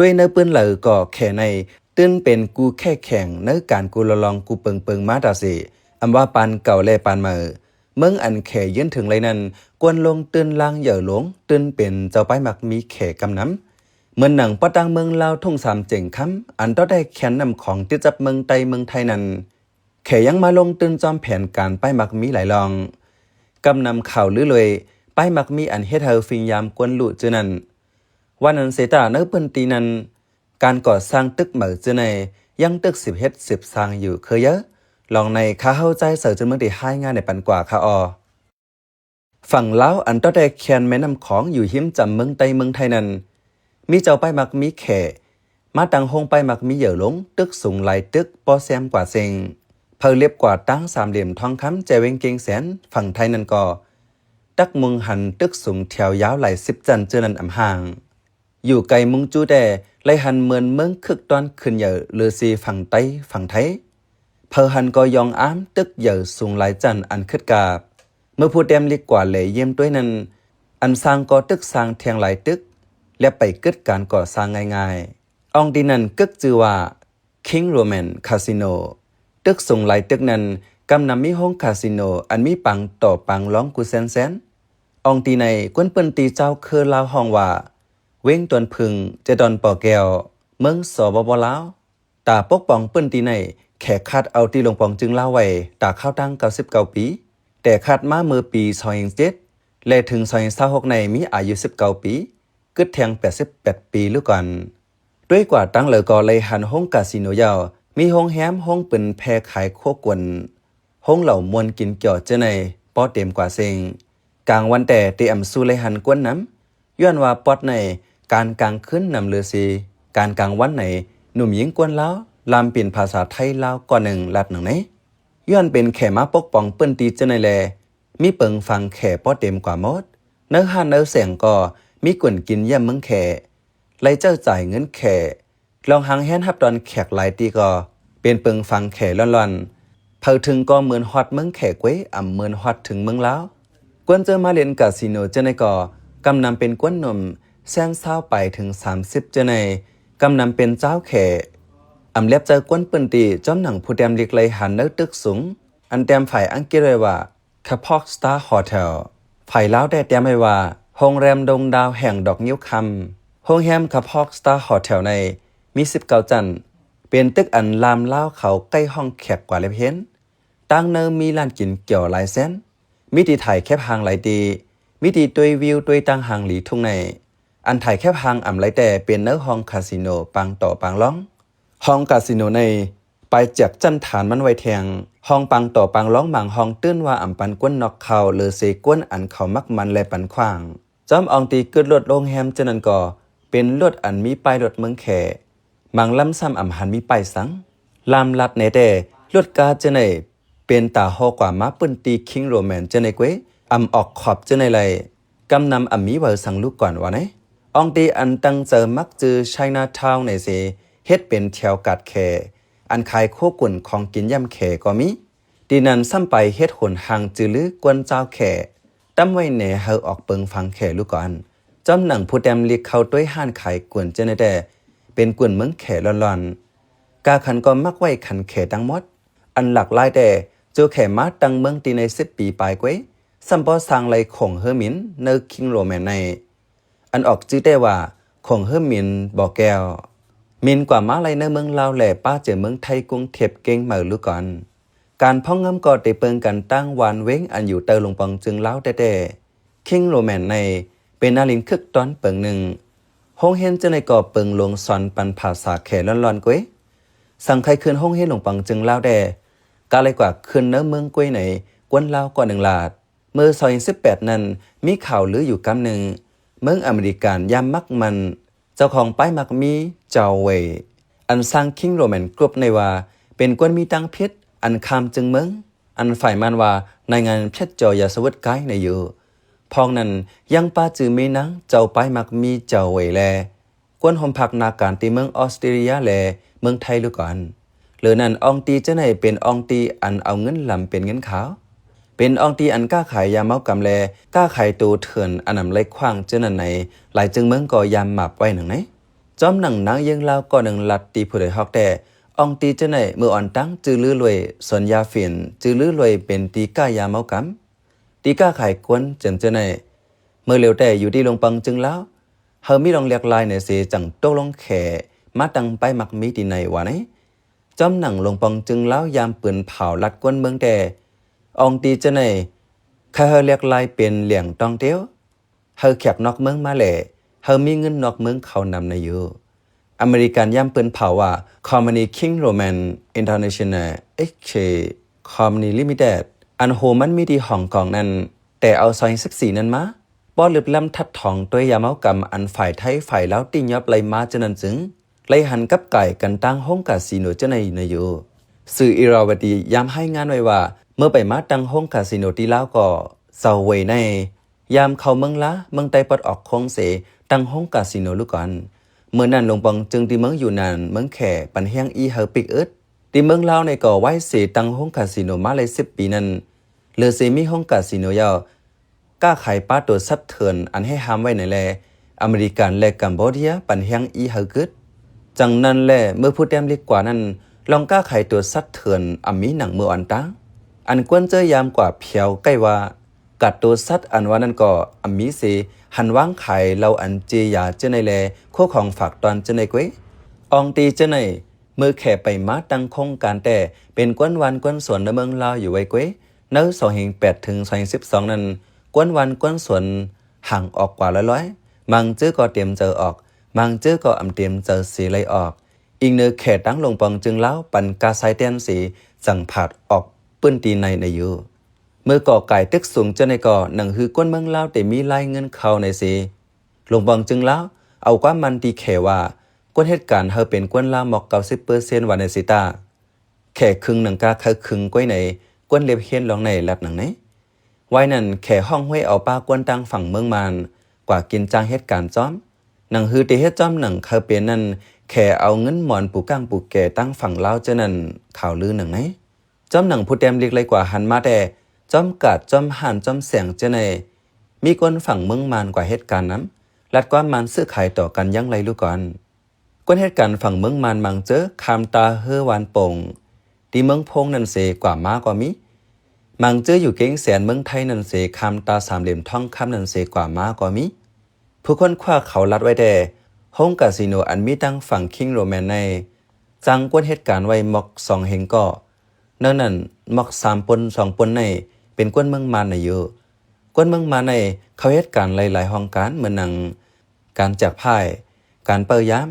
ດ້ວຍໃນປືນເລີກໍແຂໃນຕື່ນເປັນກູແຂ້ແຂງໃນການກູລະລອງກູເປິງເປິງມາຕາເສ ອຳວ່າປານເກົ່າແລະປານໃໝ່. ເມືອງອັນແຂຍືນເຖິງໄລນັ້ນ ກວນລົງຕື່ນລ່າງເຫຍີຫຼວງ ຕື່ນເປັນເຈົ້າປ້າຍມັກມີແຂກຳນຳ. ເໝືອນໜັງປະຕ່າງເມືອງລາວທົ່ງສາມເຈັງຄຳ ອັນຕໍ່ແຕ່ແຄນນ້ຳຂອງຕິດກັບເມືອງໃຕ້ເມືອງໄທນັ້ນ ແຂຍັງມາລົງຕື່ນຈອມແຜນການປ້າຍມັກມີຫຼາຍລ່ອງ. ກຳນຳຂ່າວລືລວຍ ປ້າຍມັກມີອັນເຮັດໃຫ້ຟິງຍາມກວນລຸຈື່ນັ້ນ. ວ່ານັ້ນເສຍຕາໃນພື້ນທີ່ນັ້ນ ການກໍ່ສ້າງຕຶກໃໝ່ຈື່ໃນ ຍັງຕຶກສືບເຮັດສືບສ້າງຢູ່ຄືເຢີ. ລອງໃນຂ້າເຮົາຈາຍເສີງຈານເມືອງໄດ້ຮາຍງານໃຫ້ປັນກວ່າຄ່າອໍ. ຝັ່ງລາວອັນຕໍ່ແຕ່ແຄນແມ່ນ້ຳຂອງຢູ່ຮິມຈຳເມືອງໃຕ້ເມືອງໄທນັ້ນ ມີເຈົ້າປ້າຍມັກມີແຂ ມາຕັ້ງໂຮງປ້າຍມັກມີເຫຍີຫຼວງ ຕຶກສູງຫຼາຍຕຶກ ປໍແຊມກວ່າເສັງ ເຜີເລັບກວ່າຕາງສາມຫຼ່ຽມທອງຄຳແຈເວັງກຽງແສນ. ຝັ່ງໄທນັ້ນກໍຕັກມຸງຫັນຕຶກສູງແຖວຍາວຫຼາຍສິບຊັ້ນເຈີນັ້ນອຳຮ່າງ. ຢູ່ໄກມຸງຈູແຕ່ ໄລຫັນເໝືອນເມືອງຄຶກຕ້ອນຂຶ້ນໃຫຍ່ເລີເຊຝັ່ງໃຕ້ຝັ່ງໄທ. ເຜີຫັນກໍຢອງອາມຕຶກໃຫຍ່ສູງຫຼາຍຊັ້ນອັນຄຶດກາບ. ເມື່ອຜູ້ແຕ້ມລິກກວ່າແລຢ້ຽມດ້ວຍນັ້ນ ອັນສ້າງກໍຕຶກສ້າງແທງຫຼາຍຕຶກ ແລະໄປກຶດການກໍ່ສ້າງງ່າຍໆ. ອ່ອງຕີນັ້ນກຶກຈື່ວ່າ King Roman Casino ຕຶກສູງຫຼາຍຕຶກນັ້ນ ກຳນຳມີໂຮງຄາສິໂນ ອັນມີປາງຕໍ່ປາງລອງກູແຊນໆ. ອ່ອງຕີໃນ ກວນພື້ນທີ່ເຈົ້າເຄີລາວຮ້ອງວ່າ ເວງດອນຜຶ່ງ ເຈດອນປໍແກ້ວ ເມືອງ ສປປ ລາວ. ຕາປົກປ້ອງພື້ນທີ່ໃນ ແຂຂັດເອົາທີ່ຫຼວງປອງຈຶ່ງລາວໄວ້ຕາຄາວຕັ້ງເກົ້າສິບເກົ້າປີ ແຕ່ຂັດມາເມື່ອປີສອງພັນເຈັດ ແລະ ເຖິງສອງພັນຊາວຫົກໃນມີອາຍຸສິບເກົ້າປີ ກຶດແທງແປດສິບແປດປີລູກກ່ອນ. ດ້ວຍກວ່າຕັ້ງເລີກໍໄລຫັນໂຮງກາສິໂນຍາວ ມີໂຮງແຮມ ໂຮງປືນແພຂາຍໂຄກວນ ໂຮງເຫຼົ້າມ່ວນກິນກ່ຽວເຈີໃນ ປໍເຕັມກວ່າເສັງ. ກາງວັນແຕ່ເຕອຳສູ່ໄລຫັນກວນນຳ ຍ້ອນວ່າປອດໃນການກາງຄືນນຳເລີເຊ ການກາງວັນໃນ ໜຸ່ມຍິງກວນລາວ ລຳປິ່ນພາສາໄທລາວກ່ອນໜຶ່ງລັດໜຶ່ງໃນ ຍ້ອນເປັນແຂມາປົກປ້ອງພື້ນທີ່ເຈີໃນແລ ມີເປິງຝັງແຂປໍເຕັມກວ່າໝົດ. ໃນຮ້ານໃນແສງກໍມີກວນກິນຢ້ຽມເມືອງແຂ ໄລ່ເຈົ້າຈ່າຍເງິນແຂ ລອງຫາງແຮນຮັບຕ້ອນແຂກຫຼາຍຕີກໍເປັນເປິງຝັງແຂລ້ອນໆ. ເຜີເຖິງກໍເໝືອນຮອດເມືອງແຂກວຍ ອຳເໝືອນຮອດເຖິງເມືອງລາວ. ກວນເຈີມາຫຼິ້ນກາສິໂນເຈີໃນກໍກຳນຳເປັນກວນໜຸ່ມ ແຊນຊາວປາຍເຖິງສາມສິບເຈີໃນ ກຳນຳເປັນຊາວແຂ ອຳແລບເຈີກວນພື້ນທີ່ ຈອມໜັງຜູ້ແຕ້ມລິກໄລຫັນໃນຕຶກສູງ ອັນແຕ້ມຝ່າຍອັງກິດໄວ້ວ່າ Kapok Star Hotel ຝ່າຍລາວແຕ່ແຕ້ມໄວ້ວ່າ ໂຮງແຮມດົງດາວແຫ່ງດອກງິ້ວຄຳ. ໂຮງແຮມ Kapok Star Hotel ໃນມີສິບເກົ້າຊັ້ນ ເປັນຕຶກອັນລາມລາວເຂົາໃກ້ຫ້ອງແຂກກວ່າແລບເຫັນ. ຕ່າງໃນມີຮ້ານກິນກ່ຽວຫຼາຍແສນ ມີທີ່ຖ່າຍແຄບຮ່າງຫຼາຍທີ່ ມີທີ່ຕົວຍວິວຕົວຍຕ່າງຮ່າງຫຼີທຸກໃນ. ອັນຖ່າຍແຄບຮ່າງອຳໄລແຕ່ເປັນໃນຫ້ອງຄາສິໂນປາງຕໍ່ປາງລອງ. ຫ້ອງກາສິໂນໃນ ປາຍຈາກຊັ້ນຖານມັນໄວ້ແທງ ຫ້ອງປາງຕໍ່ປາງລອງ ບາງຫ້ອງຕື່ນວ່າອຳປັນກວນນອກເຂົ້າ ຫຼືເຊກວນອັນເຂົາມັກມັນ ແລະ ປັນຂວ້າງ. ຈອມອ່ອງຕີກຶດລົດໂຮງແຮມເທື່ອນັ້ນກໍເປັນລົດອັນມີປ້າຍລົດເມືອງແຂ ບາງລຳຊ້ຳອຳຫັນມີປ້າຍສັງ ລາມລັດແນ່ແຕ່ ລົດກາເທື່ອໃນ ເປັນຕາຫໍກວ່າມາພື້ນທີ່ຄິງໂຣແມນເທື່ອໃນເກວ ອຳອອກຂອບເທື່ອໃນໄລ ກຳນຳອຳມີເວີສັງລູກກ່ອນວ່າໃນ. ອ່ອງຕີອັນຕັ້ງໃຈມັກຈື່ໄຊນາທາວໃນເຊ ເຮັດເປັນແຖວກາດແຂ ອັນຂາຍໂຄກຸນຂອງກິນຢ້ຳແຂກໍມີ. ທີ່ນັ້ນຊ້ຳໄປເຮັດຫົນທາງຈື່ລືກວນຊາວແຂ ຕັ້ມໄວ້ແນໃຫ້ອອກເປິງຝັງແຂລູກກ່ອນ. ຈອມໜັງຜູ້ແຕ້ມລິກເຂົ້າຕ້ວຍຮ້ານຂາຍກຸນເຈ້ນແຕ່ ເປັນກຸນເມືອງແຂລ້ອນໆ. ກາຂັນກໍມັກໄວ້ຂັນແຂທັງໝົດ. ອັນຫຼາກຫຼາຍແຕ່ ໂຈແຂມາຕັ້ງເມືອງທີ່ໃນສິບປີປາຍກວ່າ ຊ້ຳບໍ່ສ້າງໄລ່ຂົງເຮີມິນ ໃນຄິງໂຣແມນໃນ ອັນອອກຈື່ແຕ່ວ່າ ຂົງເຮີມິນບໍ່ແກ້ວ ມິນກວ່າມາໄລ່ໃນເມືອງລາວ ແລະ ປ້າເຈີເມືອງໄທກຸງເທບເກັ່ງເໝີລູກກ່ອນ. ການພອງງາມກໍໄດ້ເປິງກັນຕັ້ງວານເວງ ອັນຢູ່ໃຕ້ຫຼວງປອງຈຶ່ງລາວແຕ່ໆ. ຄິງໂຣແມນໃນ ເປັນນາລິນຄຶກຕອນເປິງໜຶ່ງ. ໂຮງຮຽນເຈົ້າໃນກໍເປິງລົງສອນປັນພາສາແຂລ້ອນໆກວ່າ. ສັງໄຄຂຶ້ນໂຮງຮຽນຫຼວງປອງຈຶ່ງລາວແຕ່ ກະໄລກວ່າຂຶ້ນໃນເມືອງກວຍໃນ ກວນລາວກໍໜຶ່ງລາດ. ເມື່ອສອງພັນສິບແປດນັ້ນ ມີຂ່າວລືຢູ່ກຳໜຶ່ງ ເມືອງອາເມລິກັນຍາມມັກມັນ ເຈົ້າຂອງປ້າຍມັກມີ ເຈົ້າເຫວຍ ອັນສ້າງ King Roman Group ໃນວ່າ ເປັນກວນມີຕັ້ງຜິດ ອັນຂ້າມຈຶ່ງເມືອງ ອັນຝ່າຍມັນວ່າ ໃນງານເພັດຈໍຢາສະວຸດກາຍໃນຢູ່ ພ້ອມນັ້ນ ຍັງປ້າຈື່ມີນາງ ເຈົ້າປ້າຍມັກມີ ເຈົ້າເຫວຍ ແລ ກວນໂຮມພັກນາການທີ່ເມືອງອອສເຕຣເລັຍ ແລ ເມືອງໄທລູກກ່ອນ. ເຫຼືອນັ້ນ ອ່ອງຕີເຈົ້າໃນເປັນອ່ອງຕີອັນເອົາເງິນລຳເປັນເງິນຂາວ ເປັນອ່ອງຕີອັນຄ້າຂາຍຢາເມົາກຳ ແລ ຄ້າຂາຍໂຕເຖື່ອນ ອັນນຳໄລ່ຂວ້າງເຈົ້ານັ້ນໃນ ຫຼາຍຈຶ່ງເມືອງກໍຢາມໝາບໄວ້ໜັງໃນ. ຈອມໜັງນາງຍິງລາວກໍໜຶ່ງລັດຕີຜູ້ໂດຍຮອກແຕ່ ອອງຕີເຈ້ນໄນ ເມື່ອອ່ອນຕັ້ງຈື່ລືລວຍສວນຢາຝິ່ນ, ຈື່ລືລວຍເປັນຕີຄ້າຢາເມົາກຳ, ຕີຄ້າຂາຍກວນເຈີນເຈ້ນໄນ. ເມື່ອເລັວແຕ່ຢູ່ທີ່ຫຼວງປອງຈຶ່ງລາວ ເຮົາມີລອງລຽກລາຍໃນເສ ຈັ່ງຕົກລົງແຂມາຕັ້ງປ້າຍມັກມີຕີໃນວ່າໃນ. ຈອມໜັງຫຼວງປອງຈຶ່ງລາວ ຢາມປືນເຜົາລັດກວນເມືອງແຕ່ ອອງຕີເຈ້ນໄນ ໃຫ້ເຮົາລຽກລາຍເປັນຫຼຽງຕ້ອງເຕວ. ເຮົາແຂກນອກເມືອງມາແຫຼະ ເຮົາມີເງິນນອກເມືອງເຂົ້ານຳໃນຢູ່. ອາເມລິກັນຢ້ຳປືນເຜົາວ່າ ຄອມພານີຄິງໂຣແມນອິນເຕີເນຊັນແນລ ເອັກສະເຊນຈ໌ ຄອມພານີລິມິເຕັດ ອັນໂຮມັນມີທີ່ຮ່ອງກອງນັ້ນ ແຕ່ເອົາຊອຍສິບສີ່ນັ້ນມາ ບໍ່ລຶບລ້ຳທັດທອງດ້ວຍຢາເມົາກຳ ອັນຝ່າຍໄທຝ່າຍລາວຕິຍອບໄລ່ມາເຈົ້ານັ້ນຈຶ່ງ ໄລ່ຫັນກັບກາຍກັນຕັ້ງໂຮງກາຊີໂນເຈົ້າໃນນະຢູ່. ສື່ອິຣາວະຕີຢ້ຳຮາຍງານໄວ້ວ່າ ເມື່ອໄປມາຕັ້ງໂຮງກາຊີໂນທີ່ລາວກໍເຊົາເວີຍໃນ ຢາມເຂົ້າເມືອງລາ ເມືອງໃຕ້ປອດອອກໂຄ້ງເສ ຕັ້ງໂຮງກາຊີໂນລູກກ່ອນ. ເມື່ອນັ້ນຫຼວງປອງຈຶ່ງທີ່ເມືອງຢູ່ນານ ເມືອງແຂ ປັນແຮງອີ່ເຮົາປິກອຶດ. ທີ່ເມືອງລາວໃນກໍໄວ້ເສຕັ້ງໂຮງກາຊີໂນມາໄດ້ສິບປີນັ້ນ ເຫຼືອເສມີໂຮງກາຊີໂນແລ້ວ ຄ້າຂາຍປາໂຕສັດເຖື່ອນອັນໃຫ້ຫ້າມໄວ້ໃນແລ ອາເມລິກັນ ແລະ ກຳໂບເດຍ ປັນແຮງອີ່ເຮົາກຶດ. ຈັ່ງນັ້ນແລ ເມື່ອຜູ້ແຕ້ມລິກກວ່ານັ້ນ ລອງຄ້າຂາຍໂຕສັດເຖື່ອນອຳມີໜັງເມື່ອອ່ອນຕາງ ອັນກວນເຈີຍາມກວ່າພຽວໃກ້ວ່າ ກັດໂຕສັດອັນວ່ານັ້ນກໍອຳມີເສ ຫັນວາງຂາຍເຫຼົ້າອັນເຈຍາເຈົ້າໃນແລ ໂຄຂອງຝາກຕ້ອນເຈົ້າໃນເກວຍ. ອອງຕີເຈົ້າໃນ ເມື່ອແຂໄປມາຕັ້ງໂຄງການແຕ່ ເປັນກວນວານກວນສວນໃນເມືອງລາວຢູ່ໄວ້ເກວຍ. ໃນສອງເຮງແປດເຖິງສອງເຮງສິບສອງນັ້ນ ກວນວານກວນສວນຫາງອອກກວ່າຮ້ອຍໆ ມັງເຈີກໍເຕັມໃຈອອກ ມັງເຈີກໍອຳເຕັມໃຈເສໄລ່ອອກ ອີງເນີແຂຕັ້ງຫຼວງປອງຈຶ່ງລາວ ປັນກາຊາຍແຕນເສ ຈັ່ງຜາດອອກພື້ນທີ່ໃນໃນຢູ່. ເມື່ອກໍ່ກາຍຕຶກສູງເຈົ້າໃນກໍ ໜັງຮືກວນເມືອງລາວເຕມີລາຍເງິນເຂົ້າໃນເສ ຫຼວງປອງຈຶ່ງລາວ ເອົາຄວາມໝັ້ນຕີແຂວ່າ ກວນເຮັດການເຮົາເປັນກວນລາວໝົດເກົ້າສິບເປີເຊັນວ່າໃນເສຕາ ແຂຄຶງໜັງກາເຂົາຄຶງກ້ວຍໃນ ກວນເລັບເຮນລອງໃນລັດໜັງໃນ. ວາຍນັ້ນແຂຮ້ອງຫ້ວຍເອົາປ້າກວນຕ່າງຝັ່ງເມືອງມານ ກວ່າກິນຈ້າງເຮັດການຈ້ອມ. ໜັງຮືເຕເຮັດຈ້ອມໜັງເຂົາເປັນນັ້ນ ແຂເອົາເງິນໝອນປູກ້າງປູແກຕ່າງຝັ່ງລາວເຈົ້ານັ້ນ ຂ່າວລືໜັງໃນ. ຈ້ອມໜັງຜູ້ແຕ້ມລິກໄລ່ກວ່າຫັນມາແຕ່ ຈ້ອມກາດ ຈ້ອມຮ້ານ ຈ້ອມແສງເຈົ້າໃນ ມີກວນຝັ່ງເມືອງມານກວ່າເຮັດການນຳ ລັດກວາມມານຊື້ຂາຍຕໍ່ກັນຢ່າງໄລລູກກ່ອນ. ກວນເຮັດການຝັ່ງເມືອງມານມັງເຈີ ຂ້າມຕາເຮີວານໂປ່ງ ທີ່ເມືອງໂພງນັ້ນເສກວ່າມາກໍມີ. ມັງເຈີຢູ່ເກງແສນເມືອງໄທນັ້ນເສ ຂ້າມຕາສາມຫຼ່ຽມທອງຄຳນັ້ນເສກວ່າມາກໍມີ. ຜູ້ຄົ້ນຄວ້າເຂົາລັດໄວ້ແຕ່ ໂຮງກາຊີໂນອັນມີຕັ້ງຝັ່ງຄິງໂຣແມນໃນ ຈ້າງກວນເຮັດການໄວ້ໝົດສອງເຮງກໍ ໃນນັ້ນໝົດສາມປົນສອງປົນໃນ ເປັນກວນເມືອງມານໃນຢູ່. ກວນເມືອງມານໃນ ເຂົາເຮັດການຫຼາຍໆຫ້ອງການ ເໝືອນໜັງ ການແຈກພາຍ, ການເປົ່າຢາມ,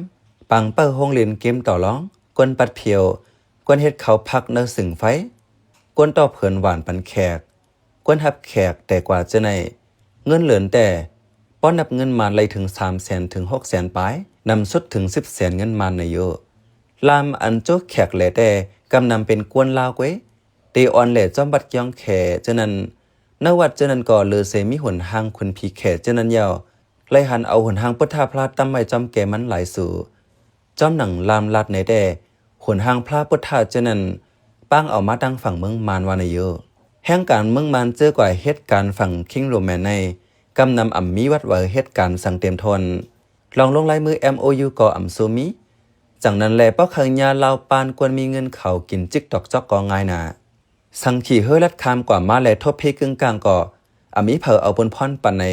ປາງເປົ່າໂຮງຫຼິ້ນເກມຕໍ່ລອງ, ກວນປັດຜຽວ, ກວນເຮັດເຂົ້າຜັກເນີຊຶງໄຟ, ກວນຕໍ່ເພີນຫວານປັນແຂກ, ກວນຮັບແຂກແຕ່ກວ່າເຈົ້າໃນ. ເງິນເລີນແຕ່ ປ້ອນນັບເງິນມາໄລ່ເຖິງສາມແສນເຖິງຫົກແສນປາຍ, ນຳສຸດເຖິງສິບແສນເງິນມານໃນຢູ່. ລາມອັນໂຈກແຂກແຫຼແຕ່ ກຳນຳເປັນກວນລາວເກວຍ ເຕອ່ອນແຫຼຈອມວັດກຽງແຂເຈົ້ານັ້ນ. ນະວັດເຈົ້ານັ້ນກໍເລີເສມີຫົນຮ່າງຄຸນຜີແຂເຈົ້ານັ້ນແລ້ວ ໄລ່ຫັນເອົາຫົນຮ່າງພຸດທະພລາຕັ້ມໄວ້ຈອມແກ່ມັນຫຼາຍສູ. ຈອມໜັງລາມລາດໃນແຕ່ ຫົນຮ່າງພລະພຸດທະເຈົ້ານັ້ນ ປາງເອົາມາຕັ້ງຝັ່ງເມືອງມານວ່າໃນຢູ່. ແຮງການເມືອງມານເຈີກວ່າເຮັດການຝັ່ງຄິງໂຣແມນໃນ ກຳນຳອຳມີວັດໄວເຮັດການສັງເຕັມທົນ. ລອງລົງລາຍມືເອັມໂອຢູກໍອຳຊູມີ. ຈັ່ງນັ້ນແລ ປອກເຂົາຍາລາວປານກວນມີເງິນເຂົາກິນຈິກຕອກຈອກກໍງ່າຍໜາ. ສັງຂີ່ເຮີລັດຂ້າມກວ່າມາແລທົບເພກຶ່ງກາງກໍ ອາມີເຜີເອົາປຸນພອນປັນໃນ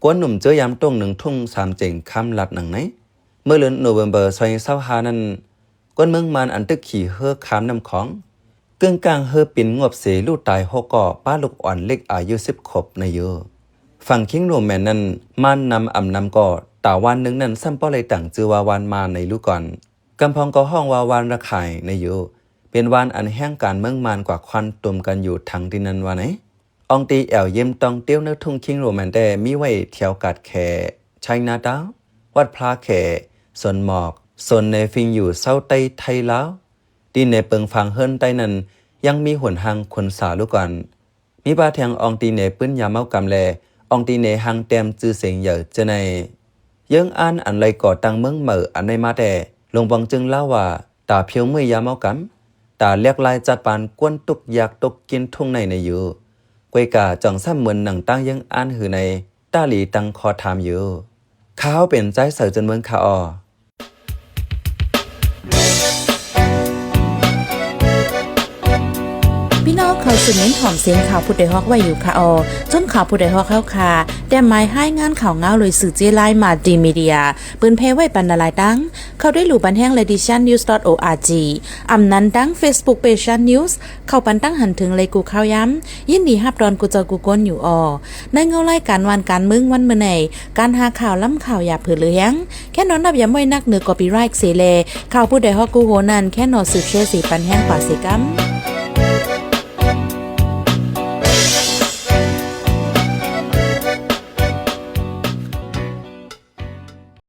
ກວນໜຸ່ມເຈີຍາມຕົງໜຶ່ງທຸ່ງສາມເຈັງຄຳລັດໜັງໃນ. ເມື່ອເດືອນໂນເວັມເບີ ສອງພັນຊາວຫ້ານັ້ນ ກວນເມືອງມານອັນຕຶກຂີ່ເຮີຂ້າມນ້ຳຂອງ ກຶ່ງກາງເຮີປິ່ນງວບເສລູກຕາຍຫົກກໍ ປ້າລູກອ່ອນເລັກອາຍຸສິບຂວບໃນຢູ່. ຝັ່ງຄິງໂຣແມນນັ້ນ ມານນຳອຳນຳກໍ ຕາວານໜຶ່ງນັ້ນຊ້ຳບໍ່ໄດ້ຕັ້ງຊື່ວ່າວານມານໃນລູກກ່ອນ. ກຳພອງກໍຮ້ອງວ່າວານລະຂາຍໃນຢູ່ ເປັນວານອັນແຮງການເມືອງມານກວ່າຄວັນຕຸມກັນຢູ່ທາງທີ່ນັ້ນວ່າໃນ. ອອງຕີແອວເຢ້ຽມຕ້ອງຕຽວໃນທົ່ງຄິງໂຣແມນແຕ່ມີໄວ້ແຖວກາດແຂ ໄຊນາທາວນ໌, ວັດພລາແຂ, ສວນໝອກ, ສວນໃນຟິງຢູ່ເຊົາໃຕ້ໄທລາວ. ທີ່ໃນເປິງຟາງເຮືອນໃຕ້ນັ້ນ ຍັງມີຫົນຮ່າງຄົນສາລູກກ່ອນ. ມີປ່າແທງອອງຕີເນປືນຢາເມົາກຳ ແລ ອອງຕີເນຮ່າງແຕ້ມຊື່ສຽງໃຫຍ່ເຈີໃນ. ເຢິງອານອັນໄລ່ກໍ່ຕັ້ງເມືອງໃໝ່ອັນໃນມາແຕ່ ຫຼວງປອງຈຶ່ງລາວວ່າ ຕາພຽວເມື່ອຍຢາເມົາກຳ, ຕາແຫຼກລາຍຈັດປານກວນທຸກຢາກຕົກກິນທຸ່ງໃນໃນຢູ່. ກວຍກາຈ່ອງຊ້ຳເໝືອນໜັງຕັ້ງເຢິງອານຫືໃນ ຕາຫຼີຕັ້ງຂໍ້ຖາມຢູ່. ຂ້າເຮົາເປັນຊາຍເສືອຈົນເມືອງຄາອໍ. ເຮົາສືບເນັ້ນຫອມເສັງຂ່າວຜູ້ດອຍຮອກໄວ້ຢູ່ຄະອໍ. ຊຸມຂ່າວຜູ້ດອຍຮອກເຮົາຄະ ແຕ້ມໝາຍຮາຍງານຂ່າວງາວໂດຍສື່ເຈ້ລາຍ Multimedia ເປີນແຜ່ໄວ້ປັນຫຼາຍໆຕັ້ງ. ເຂົ້າໄດ້ຫຼູປັນແຮງ Ladition News dot org ອຳນັ້ນຕັ້ງ Facebook Page Shan News ເຂົ້າປັນຕັ້ງຫັນເຖິງໄລກູ່ຂ່າວຍາມ. ຍິນດີຮັບຕ້ອນກູ່ເຈົ້າກູ່ຄົນຢູ່ອໍ. ໃນເງົາລາຍການຫວ່ານການເມືອງວັນມື້ໃນ ການຫາຂ່າວລ້ຳຂ່າວຢ່າເຜີເຫຼືອແຮງ. ແຄ່ນອນນັບຢາມໄວ້ນັກເໜືອ copyright ເສແລ ຂ່າວຜູ້ດອຍຮອກກູ່ໂຮນັ້ນ ແຄ່ນອນສືບແຊເສປັນແຮງກວ່າເສກຳ.